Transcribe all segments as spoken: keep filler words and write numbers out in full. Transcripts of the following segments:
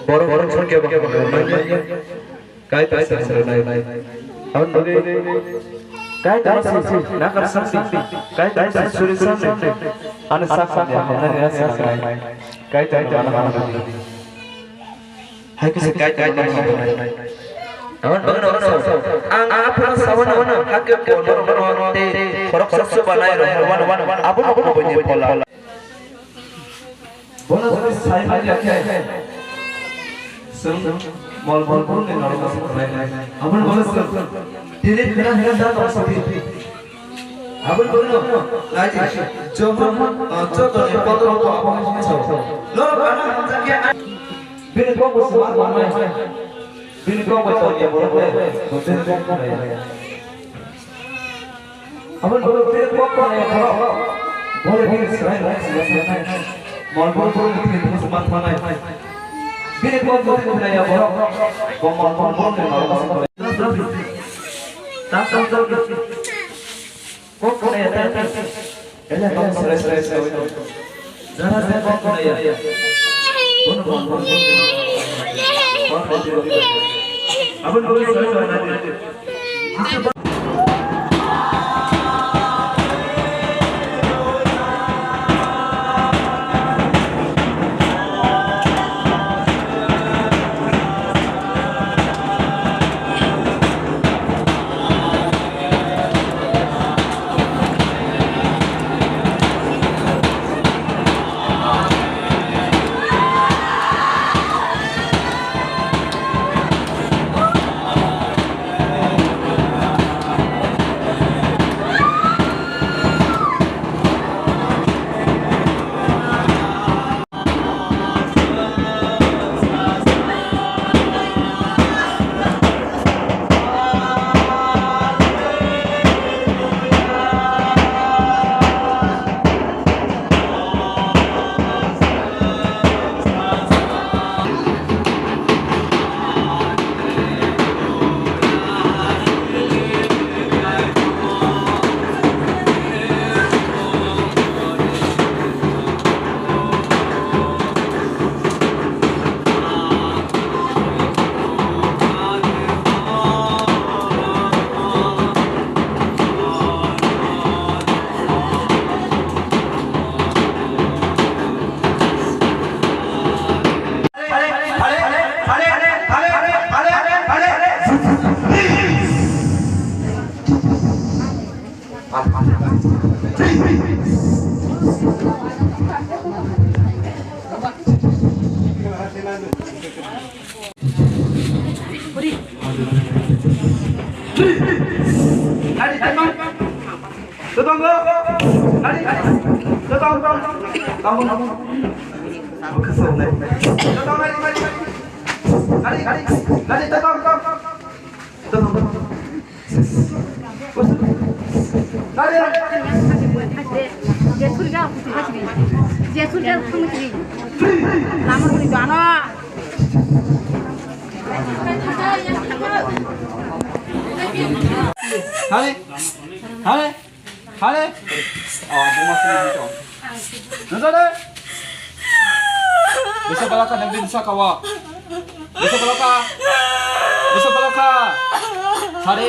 Borok borok songkhe bo hambai manya. Kaitor songkhe nai. Aboni bagwi Kaitor songkhe nakar songkhe. Kaitor songkhe suri songkhe. Ani sak sak ya hamnai ya songkhe. Kaitor ano hamnai. Hai khe se Kaitor ano hamnai. Aboni bagwi no ang aphuru sawana hakhe kono no te khorok sokso banai ro wan wan. Aboni bagwi ni pola. Bono jodi sai manya khe, chwng mol mol borokni norok se khlai nai. Aboni bagwi chwng tini phira hira da tong sidi. Aboni bagwi no nai di, joto, ah, joto ni bodol rok abo hai sao. Norok ano hamjak khe, bini kok bo swmar manai. Bini kok bo tong ya borok le, bo bini kok bo ya. Aboni bagwi bini kok khna ya borok. Bole bini swrai bai swrai swrai nai. Mol bol bol ni bini bini sma thma nai. Bini kok bini khna ya borok. Bo mol bol bol ni mol bol bol. Tam tam tam. Kok khna ya tam tam. Ele kok swrai swrai swrai. Jara se kok khna ya. Bono mol bol bol ni mol bol bol. Aboni bagwi swrai swrai nai. Hale, hale, hale. Oh, buma sini itu. Nonton deh. Bisa balaka nanti bisa kawa. Bisa balaka. Bisa balaka. Hari.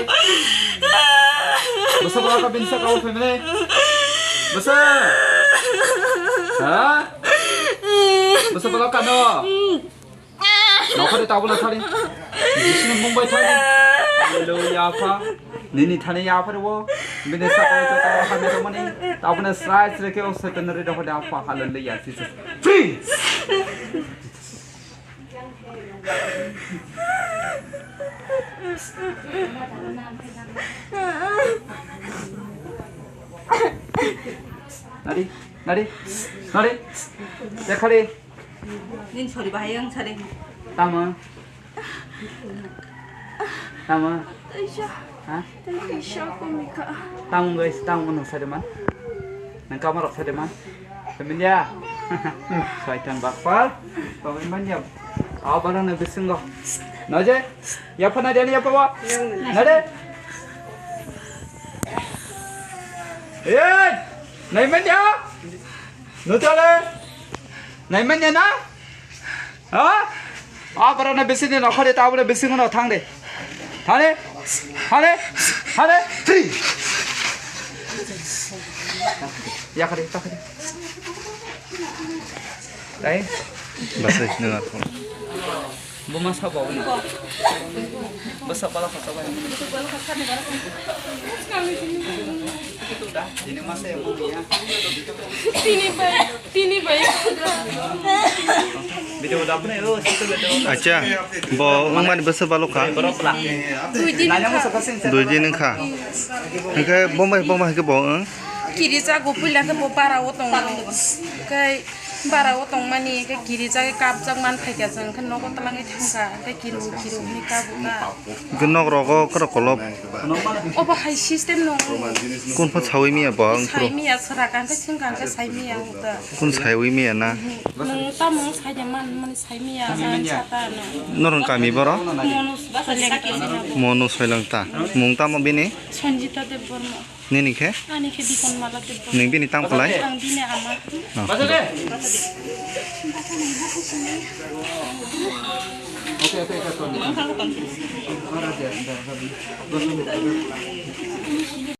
Bisa balaka bin sa kau family. Bisa. Ha? Bisa balaka no. Nokari tabula thani. Jisini mumbai thani. Hallelujah apa? Nini thani apa wo? Bini sa kau jota hamya mani. Tabuna srai srai ke o setan ri dohode apa? Hallelujah Jesus. Peace. Nari, nari, nari. Yakhari. Nin sori bahai ang sari. Tama. Tama. Taisa. Ha? Taisa komika. Tamo guys, tamo no sade man. Nang kama rok sade man. Kemendia. Saitan bakpal. Kau iman ya. Aw barang na bisingo. Noje. Ya pana dia ni ya pawa. Nade. Eh. Nai men ya. No chale. Naimanya na? Ha? Abarana bisini nokhori, tabule bisini no thangde. Thane? Thane? Thane? Three. Yakhari, yakhari. Dai? Basai, nang ako. Buma sabo ni. Basa pala kata bai. Dini masa yang mau ya. Tini bai, tini bai. Video udah apa nih? Oh, situ video. Acha, bo wngmani bwswk balukha? Dui din wngkha. Dui din wngkha. Hingke bombai, bombai hingke bo wng? Kirija go puila khe bo bara o tongo. Kai bara o tongmani khe kirija khe kapjak man phaikha, jang khe nogo twlangwi thangkha, khe kiru kiru hwnwi kabuka. Hingke nok rogo khoro kolop. Obo hai system no. Kun pha sawi miya bo ang Sai miya sara kan khe sing kan khe sai miya uta. Kun sawi miya na. Nung ta mung sai de man man sai miya san sata no. Norong kami boro? Monu Soilangta. Monu Soilangta. Mung tamo bini? Sanjita Debbarma. Nini khe? Ani khe Diponmala Debbarma. Nung bini tang phalai? Ang bini ama. Oh.